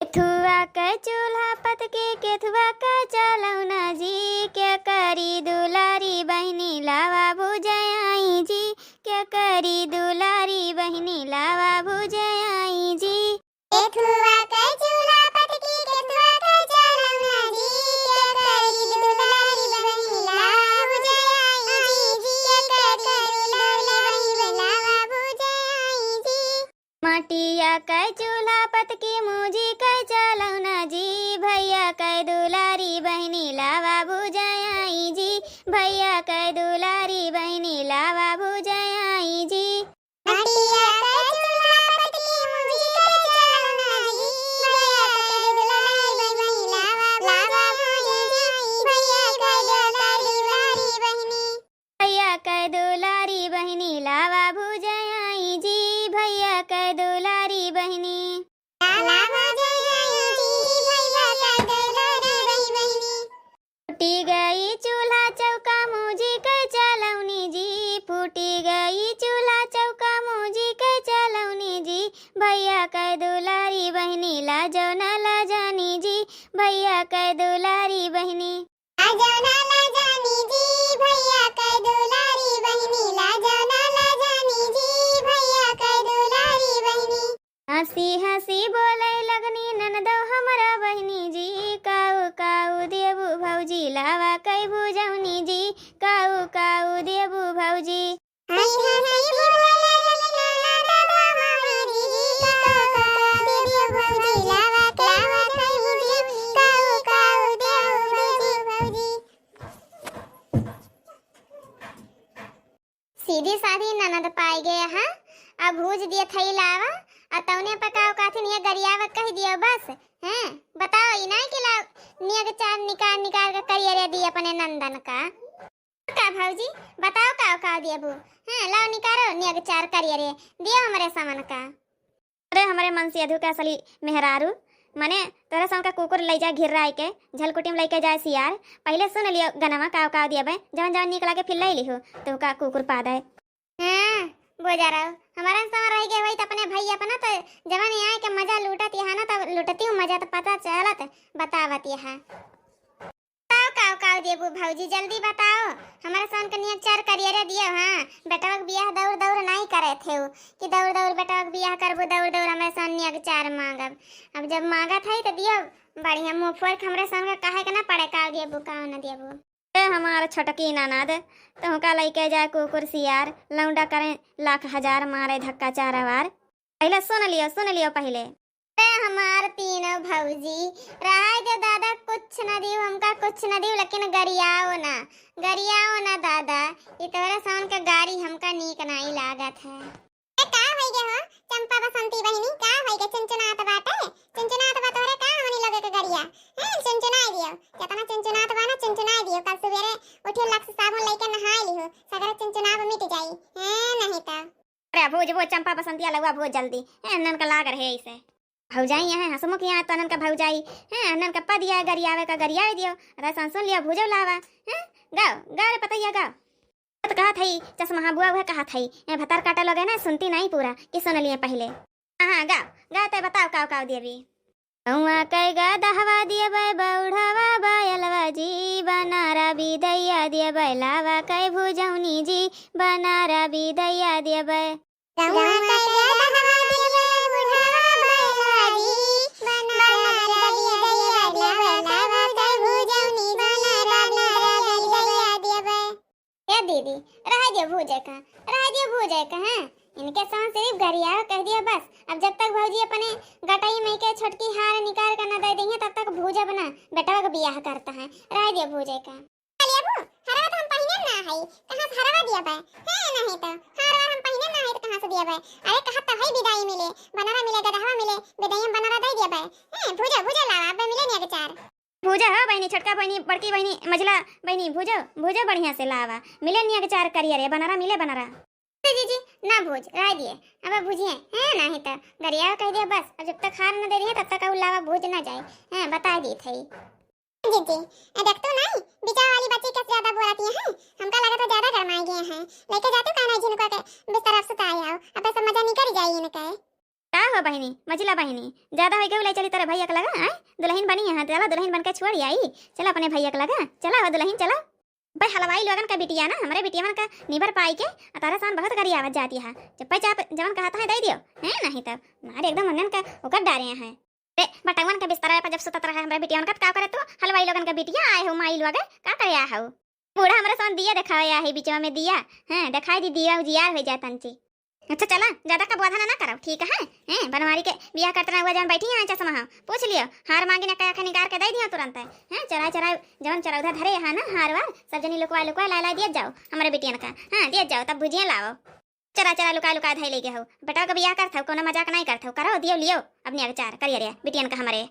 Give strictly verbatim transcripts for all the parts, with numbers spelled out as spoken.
केथुआ कै चूल्हा पतकी, केथुआ कै चलौना जी, के करी दुलारी बहिनी लावा भुजै आई जी, के करी दुलारी बहिनी लावा भुजै आई जी। केथुआ कै चूल्हा पतकी, केथुआ कै चलौना जी, के करी दुलारी बहिनी लावा भुजै आई जी, के करी दुलारी बहिनी लावा भुजै आई जी। मटिया कै चूल्हा पतकी, मूजी कै चलौना जी, भैया कै दुलारी बहिनी लावा भुजै आई जी, भैया कै दुलारी बहिनी लावा भुजै आई जी। मटिया कै चूल्हा पतकी, मूजी कै चलौना जी, भैया कै दुलारी बहिनी लावा भुजै आई जी, भैया कै दुलारी बहिनी। भैया कै दुलारी बहिनी लावा भुजै आई जी, भैया कै दुलारी बहिनी। लावा भुजै आई जी, भैया कै दुलारी बहिनी। फूटी गई चूल्हा चौका, मूजी कै चलौनी जी, फूटी गई चूल्हा चौका, मूजी कै चलौनी जी, भैया कै दुलारी बहिनी लाजो ना लाजानी जी, भैया कै दुलारी बहिनी। लाजो ना लाजानी जी, भैया कै दुलारी बहिनी, लाजो ना लाजानी जी, भैया कै दुलारी बहिनी। हँसी हँसी बोलै लगनी ननदो हमरा बहिनी जी, काऊ काऊ देबू भौजी लावा कै भुजौनी जी, काऊ काऊ देबू भौजी। हँसी हँसी बोलै लगनी ननदो हमरा बहिनी जी, काऊ काऊ देबू भौजी लावा कै भुजौनी जी, काऊ काऊ देबू भौजी। सीधी साधी ननद पाइ गए हैं, अब भूज दिए थई लावा, आ तौने पकाओ काथिन ये गरियावा कह दियो बस, हैं? बताओ, ई नाई कि लाओ नियग चार निकार निकार के करियरे दी अपने नंदन का। का भौजी, बताओ काव काव दियबू, हैं? लाओ निकारो नियग चार करियरे दियो हमरे समन का। अरे हमरे मनसेधु के असली मेहरारू, मने तोहरे सौन का कुकुर लइ जाए घिर्राइ के, झलकुटी में लइके जाए सियार। पहिले सुन लियो गनवा काव काव दियबे, जवन जवन नीक लागे फिर लइ लिहो, तोहका कुकुर पादे। हाँ, बोजा रहो, हमारा समा रह गए वही त अपने भाई अपना त जवन यहाँ के मजा लूटत यहाँ ना, तब लूटती हूँ मजा त पता चलत, बतावत यहाँ। बताओ काव काव देबू भौजी, जल्दी बताओ। हमरे सौन के नियग चार करियरे दियो, हाँ। बेटवा के बियाह दौड़ दौड़ नाई करे थे उ कि दौड़ दौड़ बेटवा के बियाह करबू, दौड़ दौड़ हमरे सौन नियग चार मांगब। अब जब मांगत है त दियो बढ़िया मुँह फोर के, हमरे सौन के कहे के ना पड़े काव देबू काव न देबू। ए हमार छोटकी ननद, तोहका लइके जाए कुकुर सियार, लौंडा करें लाख हजार, मारे धक्का चार वार। पहिले सुन लियो, सुन लियो पहिले। अरे हमार तीनों भौजी, रहाय दे दादा, कुछ न दियो हमका, कुछ न दियो, लेकिन गरियाओ ना, गरियाओ ना दादा, ई तोहरे सौन के गारी हमका नीक नाई लागत है। ए, का होई गे हो चंपा बसंती बहिनी, का होई गे? चुनचुनात बाटे, चुनचुनात बा तोहरे का हमनी लोगे के गरिया? हैं, चुनचुनाई दियो, केतना चुनचुनात बा ना, चुनचुनाई दियो। कल सुबेरे उठियो, लक्स साबुन लइके नहाई लिहो, सगरे चुनचुनात मिट जाई। हैं, नहीं त। अरे भूज, भूज चंपा बसंतिया लउआ, भूज जल्दी। ए, अन्नन का लाग रहे ऐसे। भौजाई यहाँ हंसमुख यहाँ तो अन्नन का भौजाई। हैं, अन्नन का पदिया गरियावे का गरियावे दियो। अरे सुन, सुन लियो, भूजो लावा। हैं, गाओ, गाओ रे पतैया, गाओ। तो कहत हई, चश्मा बुआ उहे कहत हई, ए, भतार काटा लोगे ना, सुनती नहीं पूरा, कि सुन लिए पहिले। हाँ, हाँ, गाओ, गाओ, ते बताओ, काव, काव देबी। गौआ कै गदहवा देबै, बौढ़वा बैलवा जी, बनारा बिदैया देबै, लावा कै भुजौनी जी, बनारा बिदैया देबै। गौआ कै गदहवा देबै, बौढ़वा बैलवा जी, बनारा बिदैया देबै, लावा कै भुजौनी जी, बनारा बिदैया देबै। ए दीदी, रह दियो भूजे का, रह दियो भूजे का, हैं? इनके साथ सिर्फ गरिया कह दिया बस। अब जब तक भौजी अपने गटई में के छोटकी हार निकाल कर न दे देंगे, तब तक भूजब ना, बेटवा का बियाह करता है, रह दियो भूजे का। लेबू, हरवा तो हम पहिने ना है, कहाँ से हरवा दिया बे? हैं, नहीं तो, हरवा हम पहिने ना है तो कहाँ से दिया बे? अरे कहत तो है बिदाई मिले, बनरा मिले, गदहवा मिले, बिदाई में बनरा दे दिया बे। हैं, भूजो, भूजो लावा, अब मिले नहीं अचार। भूजा हो बहिनी, छोटका बहिनी, बड़की बहिनी, मझला बहिनी, भूजो, भूजो बढ़िया से लावा। मिले नियग चार करिया रे, बनरा मिले बनरा। जी, जी, ना भूज, रह दिए। अब भूजिए, हैं, नाही तो गरिया कह दिया बस। अब जब तक हार न दे दिए, तब तक उ लावा भूज ना जाए। हैं, बता दी थई। जी, जी, ए, देख तू नहीं, बिचार वाली बच्ची के ज्यादा बोलती है। हमका लगा तो ज्यादा गरमाई गए हैं। लेके जाते कहना झिनको के बिस्तर अब सुता आओ। अब सब मजा निकल जाए इनके। का हो बहिनी, मझिला बहिनी, ज्यादा होइ गउ, लइ चली तोरे भइया के लगा, आय? दुलहिन बनी है, चला दुलहिन बन के छोड़ आई, चला अपने भइया के लगा, चला हो दुलहिन, चला। भाई हलवाई लोगन का बिटिया ना, हमरे बिटियवन का निबर पाई के, आ तारा सान बहुत गरियावत जाती है। जब भाई चाप जवन कहत है दइ दियो, हैं? नहीं तब मारे एकदम उन्हन का उकट डारे हैं। रे, बटवन के बिस्तरा पर जब सुतत रहे हमरे बिटियवन का, त का करे तू? हलवाई लोगन का बिटिया आए हो, माई लोग, का करे आ हो? बूढ़ा हमरे सान दिया देखावे आ है, बिचवा में दिया, हैं? देखाई दी दिया, उजियार होइ जाए तंची। अच्छा चला, ज्यादा का बोधा ना, ना करब, ठीक है? हैं, बनवारी के बियाह करत रहा हुआ जवन बैठी हैं चश्मा, हाँ, पूछ लियो, हार मांगी ना कया निकार के दइ दियो तुरंत, हैं? चोराइ चोराइ जवन चोरौधा धरे यहाँ ना हार वार, सब जनी लुकवाइ लुकवाइ लाइ लाइ दिया जाओ हमरे बिटियन का, हाँ, दिया जाओ, तब भुजिया लाओ। चोराइ चोराइ लुकाइ लुकाइ धइ लइ गए हो, बेटा का बियाह करत हो, कोनो मजाक नहीं करत हो, करो दियो लियो, अपने अगचार करिए रे बिटियन का हमरे।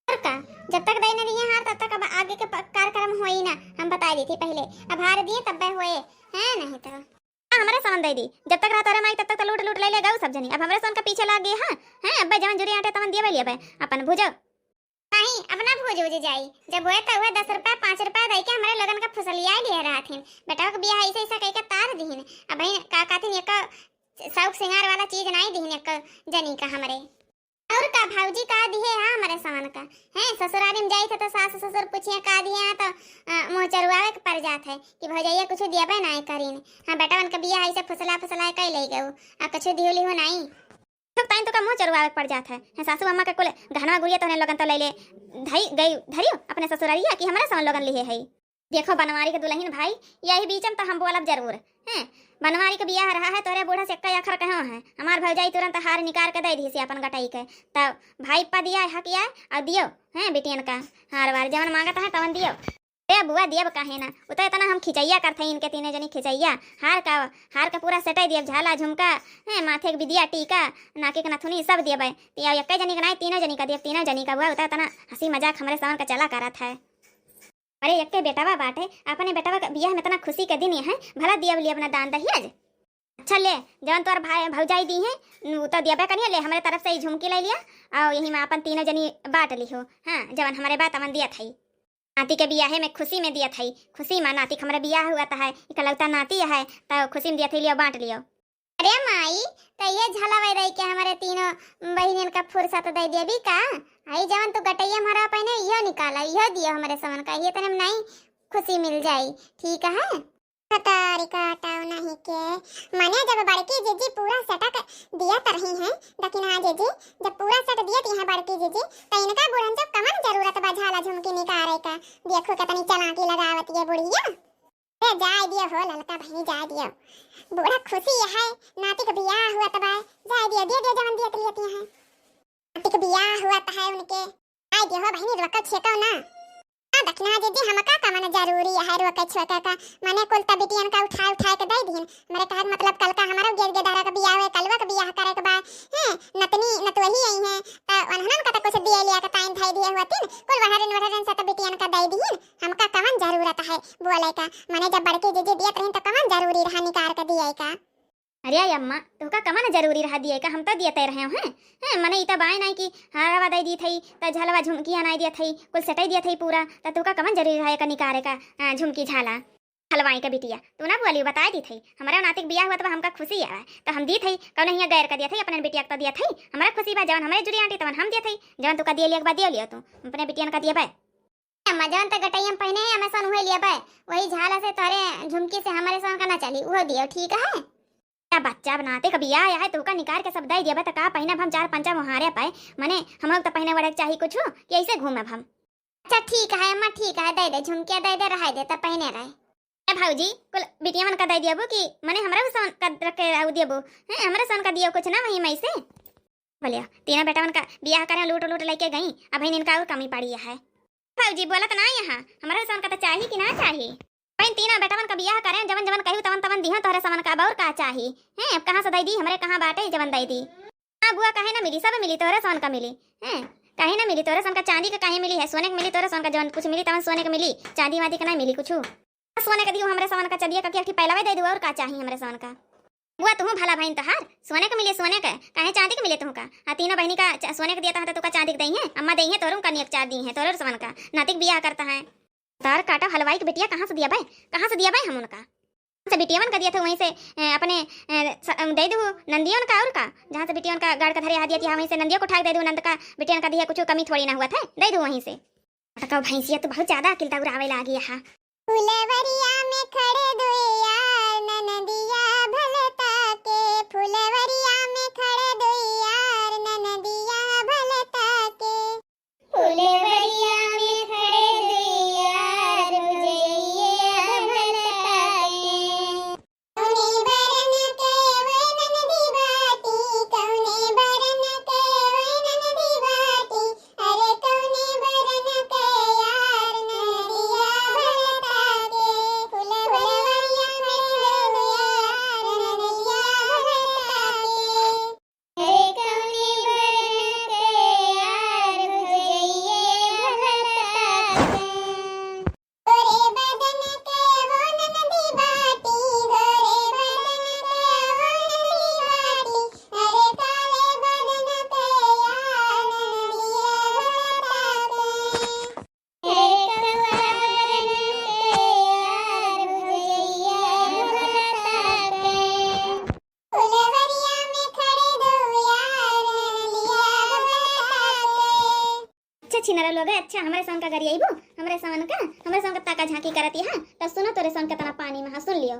और का, जब तक दइ न दिए हार, तब तक अब आगे के प-, कार्यक्रम होई ना, हम बताइ दी थी पहिले। अब हार दिए तब होए, हैं, नहीं तो। हाँ, हमरे सान दइ दी, जब तक रहा तोरे माई, तब तक तो लूट लूट लइ ले गउ सब जनी। अब हमरे सान का पीछे लाग गए, हाँ, हैं, अब्बे जवन जुरी आटे तवन दिए बे लिया बे, अपन भुजो। नहीं, अब ना भूज उज जाई, जब होए तो वह दस रुपया, पाँच रुपया दइ के हमरे लोगन का फुसलियाइ लिए रहत हिन। बेटवा के बियाह ऐसे ऐसे कह के तार दिहिन। अब का कहथिन, एक शौक सिंगार वाला चीज नहीं दिहिन एक जनी का हमरे। और का भौजी का दिहे हा हमरे सवन का? हैं, ससुरारी में जाई थे तो सास ससुर पूछिए का दिहे हा तो, अ, मुँह चरुआवे के पड़ जात है कि भौजैया कुछ दियबे नाई करीन। हाँ, बेटवन के बियाह ऐसे फुसला फुसला कइ लइ गउ, आ कुछ दिहु लिहु नाई। तो ताइन तो का मुँह चरुआवे के पड़ जात है। हैं, सासू अम्मा के कुल गहनवा गुड़िया तोहने लोगन तो लइ ले धई गई धरियो अपने ससुरारिया कि हमरे सवन लोगन लिहे है। देखो बनवारी के दुलहिन भाई, यही बीच में तो हम बोलब जरूर। हैं, बनवारी के बियाह रहा है, तोरे बूढ़ा से एक्का अखर कहो है, हमार भौजाई तुरंत हार निकार के दइ दिहिस अपन गटई के। तब भाई पा दिया है हक आय, और दियो, हैं, बिटियन का हार वार जवन मांगत है तवन दियो। ए बुआ, दियब काहे ना, उ तो इतना हम खिचैया करत है इनके तीने जनी खिचैया। हार का, हार का पूरा सेटै दियब, झाला झुमका, हैं, माथे के बिदिया टीका, नाके के नथुनी सब दियब। ते एक्के जनी का नाई, तीनों जनी का दियब, तीनों जनी का बुआ, उ तो इतना हंसी मजाक हमरे सवन का चला करत है। अरे, एक्के बेटवा बाटे, अपने बेटवा के बियाह में इतना खुशी के दिन है, भला दिया बोली अपना दान दहेज। अच्छा ले, जवन तोर भाई भौजाई दिहे, उ तो दियबे करिए, ले हमरे तरफ से ई झुमकी लइ लिया, और यही में अपन तीनों जनी बांट लिहो। हाँ, जवन हमरे बा तवन दियत हई। नाती के बियाहे में खुशी में दियत हई, खुशी में नाती के हमरे बियाह हुआ त है, इकलौता नाती है, तो खुशी में दियत हई, लियो बांट लियो। अरे माई, त ये झलवा दइ के हमरे तीनों बहिनियन का फुर्सत दइ देबी का? आई जवन तू गटैया में हरवा पहिने, इहो निकाला, इहो दियो हमरे सवन का, ये तने में नाई खुशी मिल जाई, ठीक है? हतारी काटाओ नहीं के, माने जब बड़की जीजी पूरा सेटक दियत रही हैं, लेकिन हाँ जीजी, जब पूरा सेट दियत हैं बड़की जीजी, त इनका बुढ़न जब कमन जरूरत बा झाला झुमकी निकारे का? देखो कितनी चालाकी लगावत ये बुढ़िया। ए, जाए दियो हो ललका बहिनी, जाए दियो। बूढ़ा खुशी है, नाती के बियाह हुआ तब आए। जाए दियो, दे दियो जवन दियत लियत हैं। नाती के बियाह हुआ त है उनके। जाए दियो हो बहिनी, रोको छेको ना। आ, दखिना जीजी, हमका का मने जरूरी है रोके छेके का? मने कुल त बिटियन का उठाए उठाए के दइ दिहिन। हमरे कहत मतलब कल का हमारा गेद गेदारा का बियाह हुए, कलवा का बियाह करे के बा। हैं, नतनी नतवही आई हैं, त उन्हनन का त कुछ दिए लिया के ताइन धइ दिए हुआ तीन। कुल वहरिन वहरिन से त बिटियन का दइ दिहिन। हमका कवन जरूरत है बोले का? मने जब बड़की जीजी दियत रहिन त कवन जरूरी रहा निकार के दिए का? अरे अम्मा, तोहका कवन जरूरी रहा दिए का? हम तो दियते रहे हैं। हैं, मने ई त बाय नाई कि हारवा दइ दी थई, त झलवा झुमकिया नाई दिया थई, कुल सेटई दिया थई पूरा, त तोहका कवन जरूरी रहा एका निकारे का, आ, झुमकी झाला? हलवाई का बिटिया, तू ना बोली, बताए दी थई, हमरा नातिक बियाह हुआ तब हमका खुशी आवा, त हम दी थई, कौन हिया गैर का दिया थई, अपने बिटिया का दिया थई, हमरा खुशी बा, जवन हमरे जुरी आंटी तवन हम दिया थई, जवन तोहका दिए लिया के बाद दियो लियो तू, अपने बिटियन का दिया बा। अम्मा, जवन त गटैया में पहिने है, हमें सन उहे लिया बे। वही झाला से तोरे झुमकी से हमरे सन का ना चली, उहो दियो, ठीक है? क्या बच्चा बनाते कभी आया है, तोहका निकार के सब दे दिया बे, त का पहिने हम चार पंचा मुहारे पाए, मने हम लोग त पहिने वड़े चाही कुछ, कि ऐसे घूमे हम? अच्छा ठीक है अम्मा, ठीक है, दे दे झुमकिया, दे दे, रहाई दे, त पहिने रहे। ए भौजी, कुल बिटिया मन का दे दियाबू कि मने हमरा सन का रख के आऊ दियाबू? हैं, हमरा सन का दियो कुछ ना वही में से। बोलियो, तीनों बेटवन का बियाह करे लूट लूट लेके गई, अब इनका और कमी पड़ी है। भौजी बोलत ना यहाँ, हमरा सन का त चाही कि ना चाही? बहन तीनों बेटवन का बियाह करे, जवन जवन कहू तवन तवन दिहो तोहरे समन का, अब और का चाही? हैं, अब कहाँ से दई दी, हमरे कहाँ बाटे जवन दई दी? हाँ बुआ, काहे ना मिली, सब मिली, तोहरे समन का मिली। हैं, काहे ना मिली, तोहरे समन का चांदी का काहे मिली है, सोने का मिली, तोहरे समन का जवन कुछ मिली तवन सोने का मिली, चांदी वांदी का ना मिली कुछ। सोने के दियो हमरे सवन का चलिए, ककी अखी पहलवे दे दू, और का चाही हमरे सवन का? बुआ, तुहूँ भला भइन तोहार, सोने के मिले सोने के, काहे चांदी के मिले तुहूँ का? हाँ, तीनों बहिनी का च-, सोने के दिया तहाँ तो तुका चांदी के दई है, अम्मा दई है, तोहरो का नियक चार दी है, तोहरो सवन का, नातिक बियाह करता है। तार काटा हलवाई के बिटिया कहाँ से दिया बे, कहाँ से दिया बे हम उनका? से बिटियवन का दिया था वहीं से, ए, अपने, ए, स-, अम, दे दू नंदियन का और का, जहाँ से बिटियवन का गाड़ का धरे हा दिया था, वहीं से नंदियों को ठाक दे दू, नंद का बिटियन का दिया, कुछ कमी थोड़ी ना हुआ था, दे दू वहीं से। अटका भैंसिया तो बहुत ज्यादा अकिल दौड़ावे लागी हा। फुलवरिया में खड़े दुई यार ननदिया भलता के, फुलवरिया में खड़े दुई यार ननदिया भलता के। फुलवरिया में खड़े दुई यार भुजैया भलता के। कौने बरन के वै ननदी बाटी, कौने बरन के वै ननदी बाटी, अरे कौने बरन के यार ननदिया भलता के, फुलवरिया में खड़े दुई यार ननदिया भलता के। अरे कौने बरन के यार भुजैया भलता के। गोरे बदन के वो ननदी बाटी, गोरे बदन के वो ननदी बाटी, अरे काले बदन के यार ननदिया भलता के। अरे कौआ बदन के यार भुजैया भलता के। फुलवरिया में खड़े दो यार ननदिया भलता के। अच्छा छिनरा लोग, अच्छा, हमरे सौन का गरियाइबू, हमरे सौन का, हमरे सौन का ताका झांकी करत यहाँ, तब सुनो तोरे सौन केतना पानी में, हाँ, सुन लियो।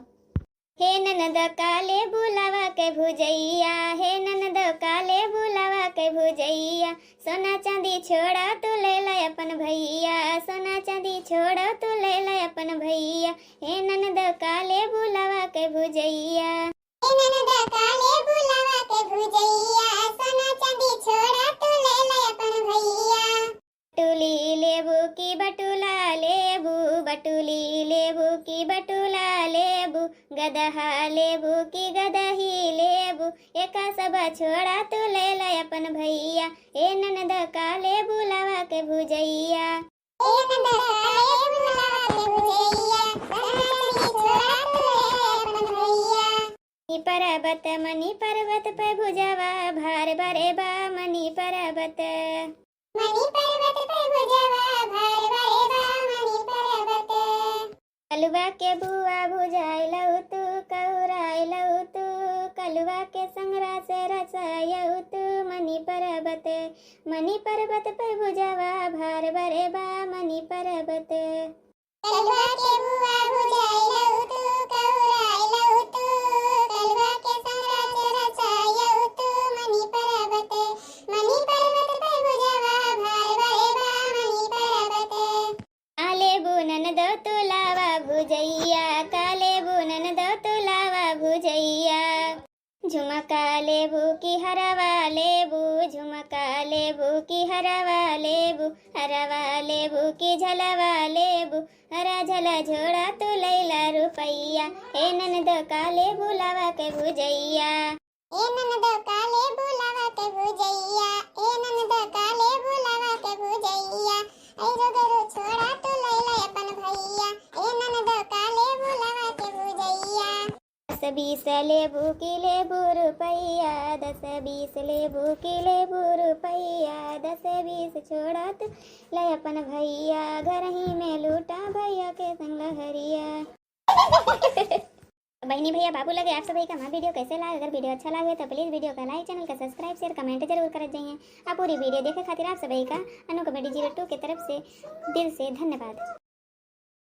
हे ननद काले बुलावा के भुजैया, हे ननद काले बुलावा के भुजैया, सोना चांदी छोड़ा तू ले ले अपन भैया, सोना चांदी छोड़ा तू ले ले अपन भैया, हे ननद काले बुलावा के भुजैया। ए ननद काले बुलावा के भुजैया, सोना चांदी छोड़ा तू ले ले अपन भैया। बटुली लेबू की बटुला लेबू, बटुली लेबू की बटुला लेबू, गदहा लेबू की गदही लेबू, एका सब छोड़ा तू ले ले अपन भैया। ए ननद काले बुलावा के भुजैया। ए ननद काले बुलावा के भुजैया, सोना चांदी छोड़ा तू ले ले अपन भैया। मनी पर्वत, मनी पर्वत पे भुजवा भार बरे बा, मनी पर्वत। मनी पर्वत पे भुजवा भार बरे बा, मनी पर्वत। कलुआ के बुआ भुजाइलउ तू, कउराइलउ तू, कलुआ के संगरा से रसायउ तू, मनी पर्वत। मनी पर्वत पे भुजवा भार बरे बा, मनी पर्वत। कलुआ के बुआ भुजाइलउ तू, कउराइलउ तू, कलुआ के संगरा से रसायउ तू, मनी पर्वत, मनी पर्वत पे भुजवा भार बरे बा, मनी पर्वत। काले बू ननदो तू लावा भुजैया, काले बू ननदो तू लावा भुजैया। झुमका लेबू की हरवा लेबू, झुमका लेबू की हरवा लेबू, हरवा लेबू की झलवा लेबू, हरा झला झोड़ा तू लैला रुपैया। ए ननद काले बुलावा के भुजैया। ए ननद काले बुलावा के भुजैया, ए ननद काले बुलावा के भुजैया। ऐ रोगरो छोड़ा तू लैला अपन भैया, ए ननद काले बुलावा के भुजैया। दस बीस लेबू की लेबू रुपैया, दस बीस लेबू की लेबू रुपैया, दस बीस छोड़ा तू ले अपन भैया, घरही में लूटा भैया के संग लहरिया। बहिनी भैया बाबू लगे आप सभी का हमार video कैसे लागे? अगर video अच्छा लागे तो please video का like, channel का subscribe, share, comment जरूर करत जाइए। आप पूरी video देखे खातिर आप सभी का अनु comedy zero two के तरफ से दिल से धन्यवाद।